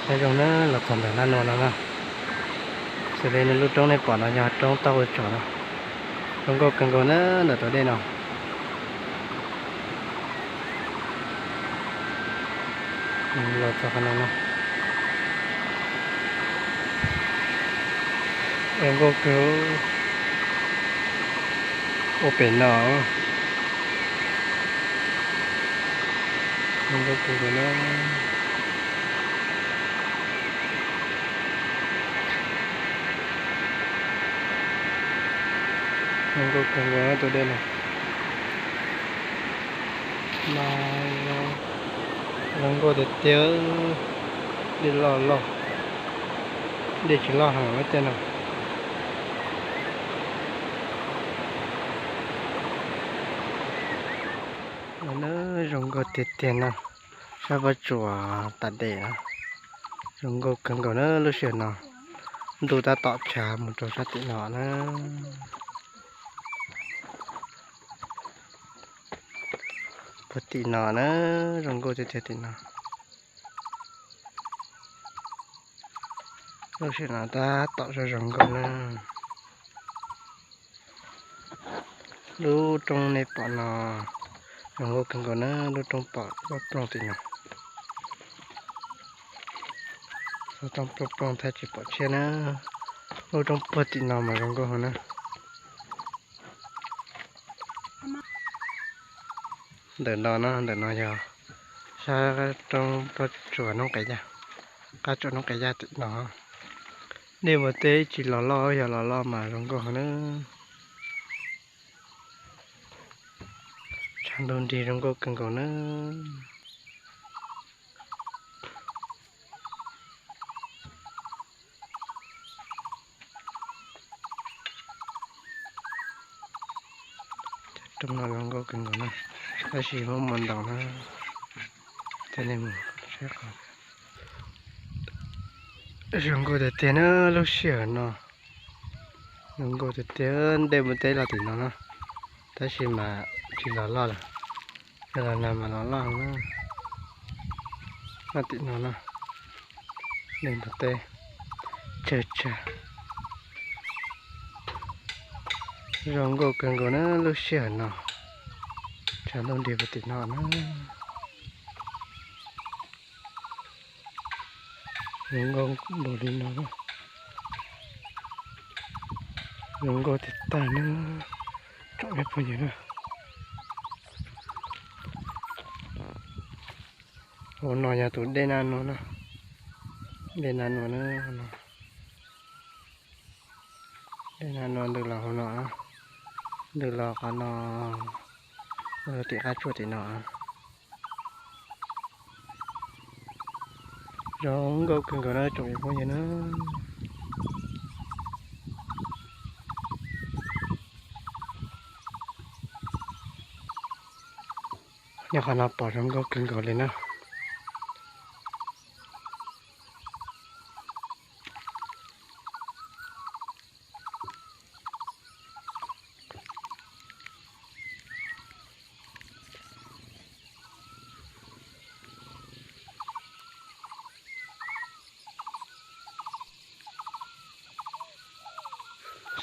Nyob zoo na, los txog ntawm Nab Nua no na, xws li nws lub roob nej pom no yog roob toj ua tsov no, zoo nkauj kawg nkaus na ntawm tus dej no. Los txog qhov no no, zoo nkauj kawg. Ua pem no, zoo nkauj kawg nkaus na. Zoo nkauj kawg nkaus tus dej no. Mas zoo nkauj tiag tiag, dej loj loj, dej tsis loj heev ua tej no. No na, zoo nkauj tiag tiag no, sab pob tsuas tas dej no, zoo nkauj kawg nkaus na lub sij hawm no. Ntuj tab tom tshav mus rau sab tim no na. Puag tim no na, zoo nkauj tiag tiag tim no. Lub sij hawm no tab tom zoo zoo nkauj na. Lub roob nej pom no zoo nkauj kawg nkaus na, lub roob pom lub plooj tim no. Lub roob plooj plooj thiaj tsis pom tshiab na. Lub roob puag tim no mas zoo nkauj heev na. Ntawm no no, ntawm no yog sab roob pob tsuas Noob Qes Yaj, qab tsuas Noob Qes Yaj tim no. Dej npua teb tsis los loj, yog los loj mas zoo nkauj heev na. Tshav ntuj nrig zoo nkauj kawg nkaus na. Roob no zoo nkauj kawg nkaus na, tab sis muaj muas ntaus na, thiaj li mus saib qhov. Zoo nkauj tiag tiag na lub sij hawm no. Zoo nkauj tiag tiag, dej npua teb los tim no na, tab sis mas tsis los loj lawm, yog los lawm mas los loj na. Nyob tim no na, dej npua teb tsawg tsawg. Zoo nkauj kawg nkaus na lub sij hawm no, tshav ntuj nrig puag tim no na. Zoo nkauj npaum li no, zoo nkauj tiag tiag na, tsoom me phooj ywg na. Hauv no yog tus dej Nab Nua na, dej Nab Nua na, dej Nab Nua ntws los hauv no, ntws los qhov no, tim qab tsuas tim no. Zoo nkauj kawg nkaus na tsoom me phooj ywg na. Nyob qhov no pom zoo nkauj kawg nkaus li na.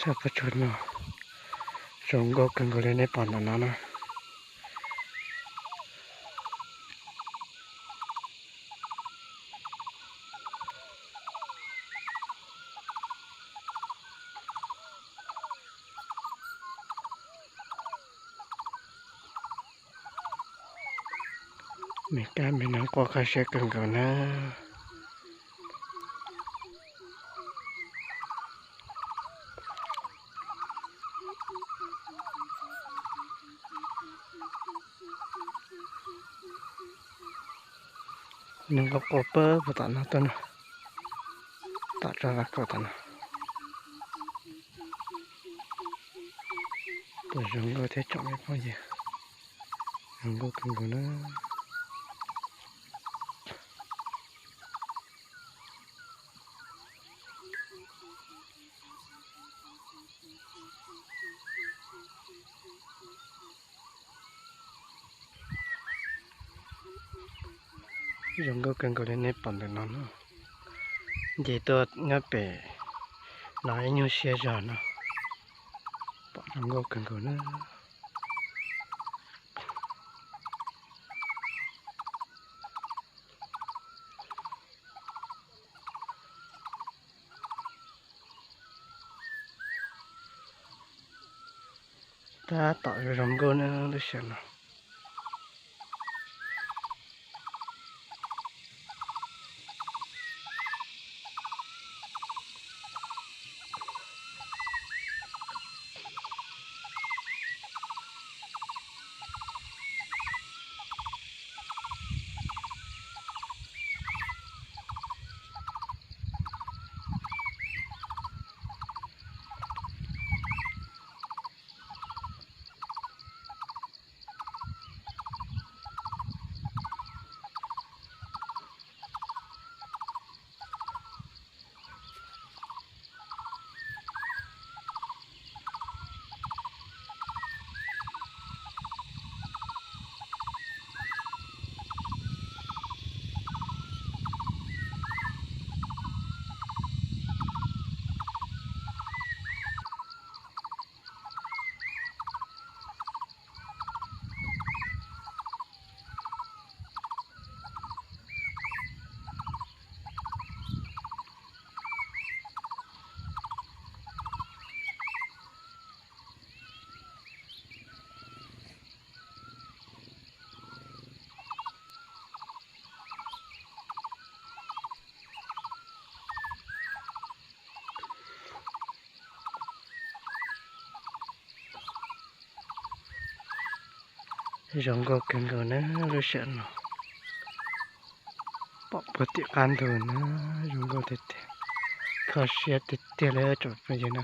Sab pob tsuas no zoo nkauj kawg nkaus li nej pom ntawm no na. Me kab me noog quaj kaj siab kawg nkaus na. Noog quaj quaj pawg puag tom no tuaj na, tom tsob vaj khaum tom no. Puas zoo nkauj thiab tsoom me phooj ywg? Zoo nkauj kawg nkaus na. Zoo nkauj kawg nkaus li nej pom ntawm no na. Nce tuaj nyob pem no ib nyuag siab zog no, pom zoo nkauj kawg nkaus na. Tab tom zoo nkauj na lub sij hawm no. Zoo nkauj kawg nkaus na lub sij hawm no. Pom puag tim qab ntug na, zoo nkauj tiag tiag, kho siab tiag tiag li tsoom phooj ywg na.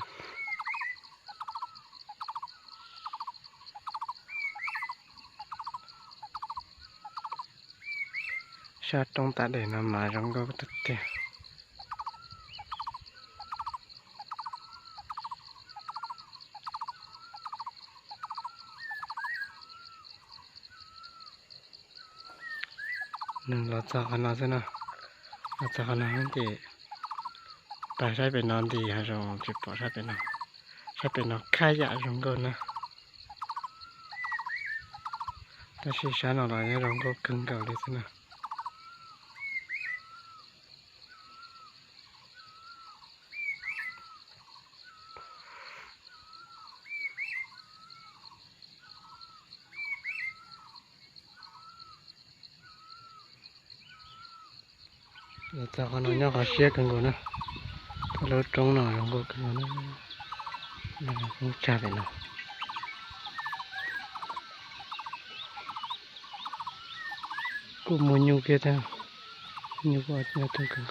Sab roob tas dej no mas zoo nkauj tiag tiag. Nws los txog qhov no xwb na, los txog qhov no ces pas saib pem no nti hav zoov tsis pom sab pem no. Sab pem no khab yam zoo nkauj na, tab sis sab no los yeej zoo nkauj kawg nkaus li xwb na. Los txog qhov no nyob qhov siab kawg nkaus na, lub roob no zoo nkauj kawg nkaus na, lub tsag pem no. Kuj muaj nyuj kiag thiab, nyuj kuj nyob coob kawg nkaus.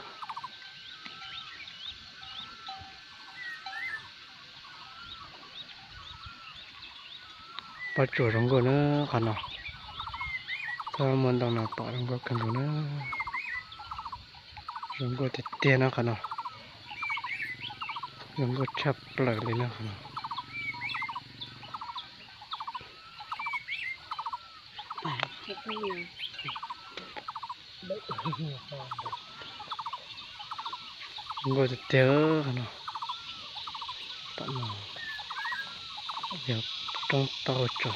Pob tsuas zoo nkauj na qhov no, txhob muaj ntoo no pom zoo nkauj kawg nkaus na. Zoo nkauj tiag tiag na qhov no, zoo nkauj tshaj plaws li na qhov no. Zoo nkauj tiag tiag qhov no. Tom no yog roob taub hau tsau.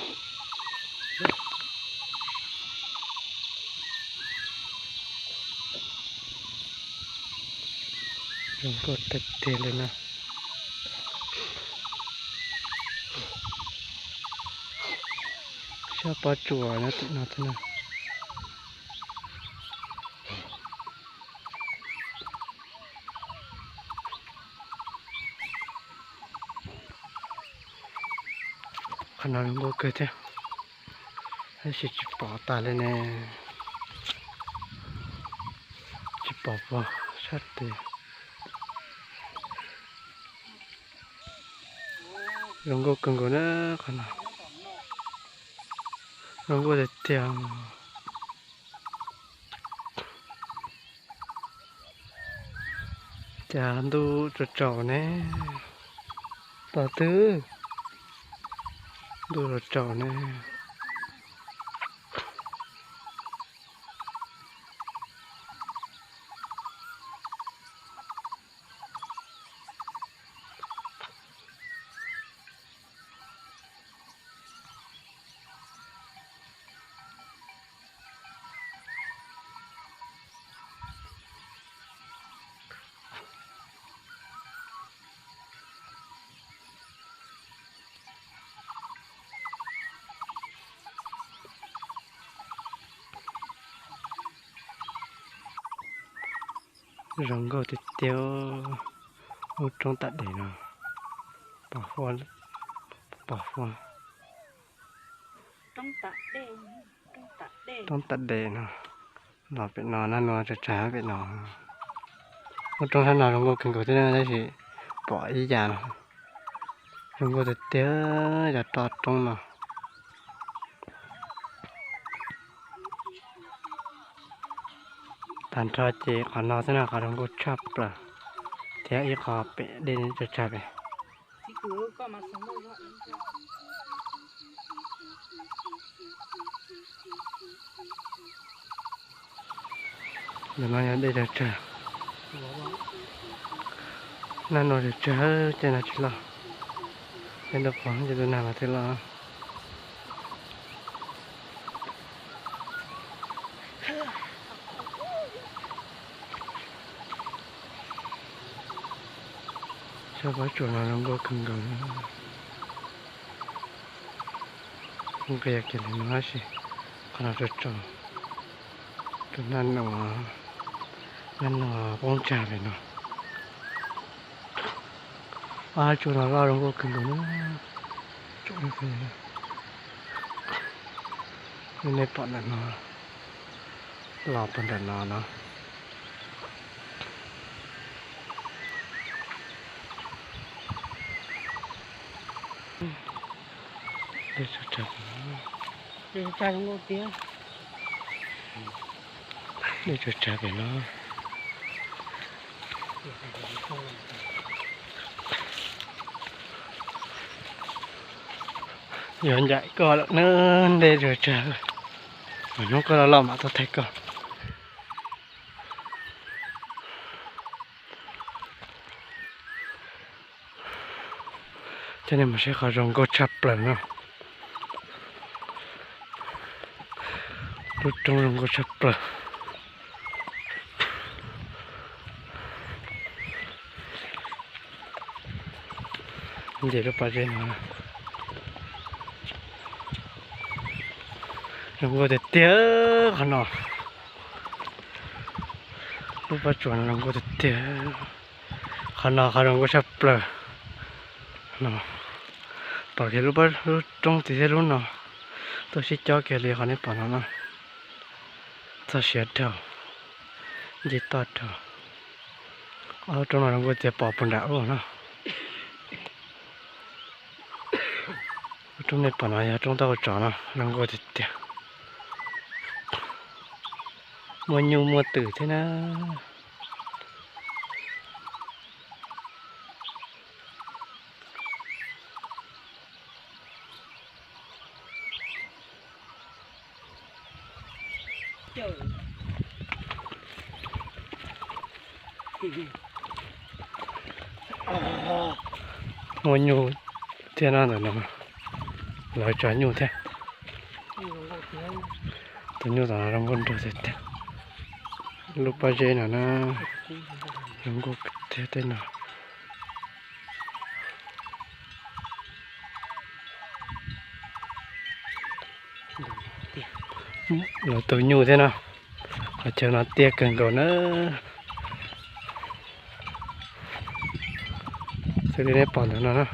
Zoo nkauj tiag tiag li na. Sab pob tsuas nyob tim no thiab na. Qhov no zoo nkauj kawg thiab, tab sis tsis pom tas li ne, tsis pom puas sab tid. Zoo nkauj kawg nkaus na qhov no, zoo nkauj tiag tiag. Cas ntuj tsaus tsaus ne, tos twg ntuj tsaus tsaus ne. Zoo nkauj tiag tiag, lub roob tam dej no, pom huab, pom huab. Roob tam dej no, los pem no, nab nua tsawg tsawg pem no. Lub roob sab no zoo nkauj kawg nkaus thiab na, tab sis pom ib yam no. Zoo nkauj tiag tiag, cov roj roob no. Tag nrho ces qhov no xwb na qhov zoo nkauj tshaj plaws, thiab ib qho pem dej tsawg tsawg pem. Ntawm no yog dej tsawg tsawg, nab nua tsawg tsawg, caij no tsis loj, caij ntuj qhov ces tus nag los thiaj loj. Sab pob tsuas no zoo nkauj kawg nkaus. Nqis kiag li no tab sis qhov no tsaus tsaus, tus nab nua, nab nua poob tsag pem no. Ob sab tsuas no loj zoo nkauj kawg nkaus na. Nej pom ntawm no, los puag nram no no. Dej tsawg tsawg, dej tsawg tsawg pem no. Yuav ncaim koj lawm na, dej tsawg tsawg, hnub koj loj loj mam tuaj thaij koj. Coj nej mus saib qhov zoo nkauj tshaj plaws no. Lub roob zoo nkauj tshaj plaws. Nce lub pob zeb no zoo nkauj tiag tiag qhov no. Lub pob tsuas no zoo nkauj tiag tiag. Qhov no qhov zoo nkauj tshaj plaws no. Pom kiag lub roob tid thiab lub no tuaj sib cob kiag li qhov nej pom no na. Txog siav dhau, nce toj dhau. Ob lub roob no zoo nkauj tiag, pom puag nram ub no. Lub roob nej pom no yog roob toj ua tsov no, zoo nkauj tiag tiag. Muaj nyuj muaj twm thiab na. Muaj nyuj thiab no ntawm no, lawv tso nyuj thiab. Tus nyuj tom no zoo nkauj nraug tiag tiag. Lub pob zeb no na, zoo nkauj tiag tej no. Lawv tu nyuj thiab no, qhov chaw no tiaj kawg nkaus na. Xws li nej pom ntawm no,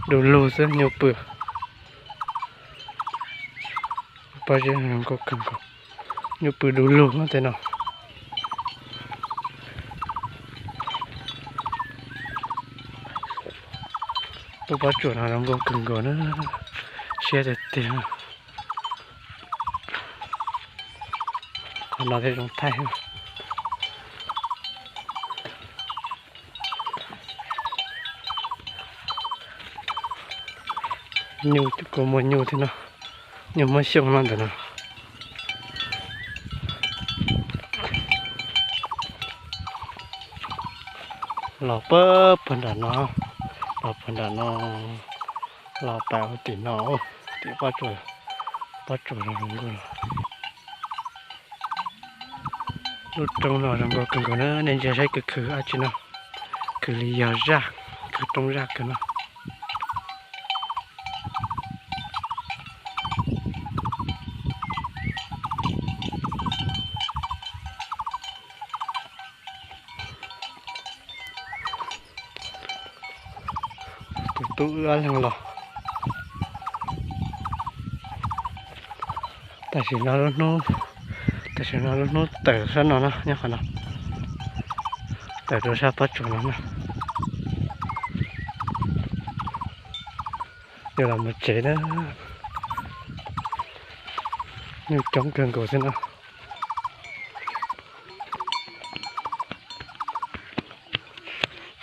du lug xwb, nyuj pw. Pob zeb zoo nkauj kawg nkaus, nyuj pw du lug no tej no. Lub pob tsuas no zoo nkauj kawg nkaus na, siab tiag tiag. Qhov no thiaj zoo thaij. Nyuj kuj muaj nyuj thiab no, nyuj Hmoob Xyooj no ntawm no. Los puag nram no, los puag nram no, los pais ua tim no, tim pob tsuas, pob tsuas zoo nkauj no. Lub roob no zoo nkauj kawg nkaus na, nej ntsia saib khwv khwv dab tsi no, khwv li yog zaj, khwv roob zaj kawg no. tub wb ob leeg los. Tam sim no lub hnub, tam sim no lub hnub tawm sab no na, nyob qhov no, tawm rau sab pob tsuas no na. Yuav los mus tsev na. Nyuj coob kawg nkaus xwb na.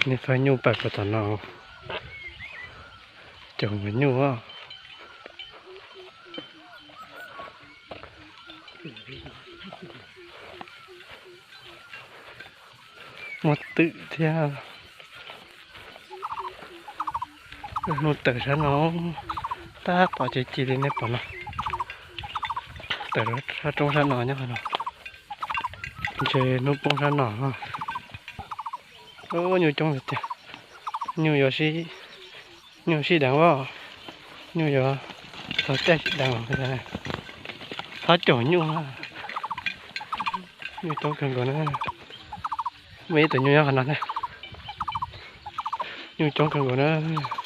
Nej pab nyuj pais puag tom no, caum nyuj. Muaj twm thiab. Lub hnub tawm sab no, tab tom ci ci li nej pom no. Tawm sab roob sab no nyob qhov no. Ntshe hnub poob sab no. Nyuj coob tiag tiag. Nyuj yuav sib, nyuj sib deev os. Nyuj yuav txog caij sib deev os. Txhob caum nyuj. Nyuj coob kawg nkaus na. Muaj ib tug nyuj nyob qhov no thiab. Nyuj coob kawg nkaus na.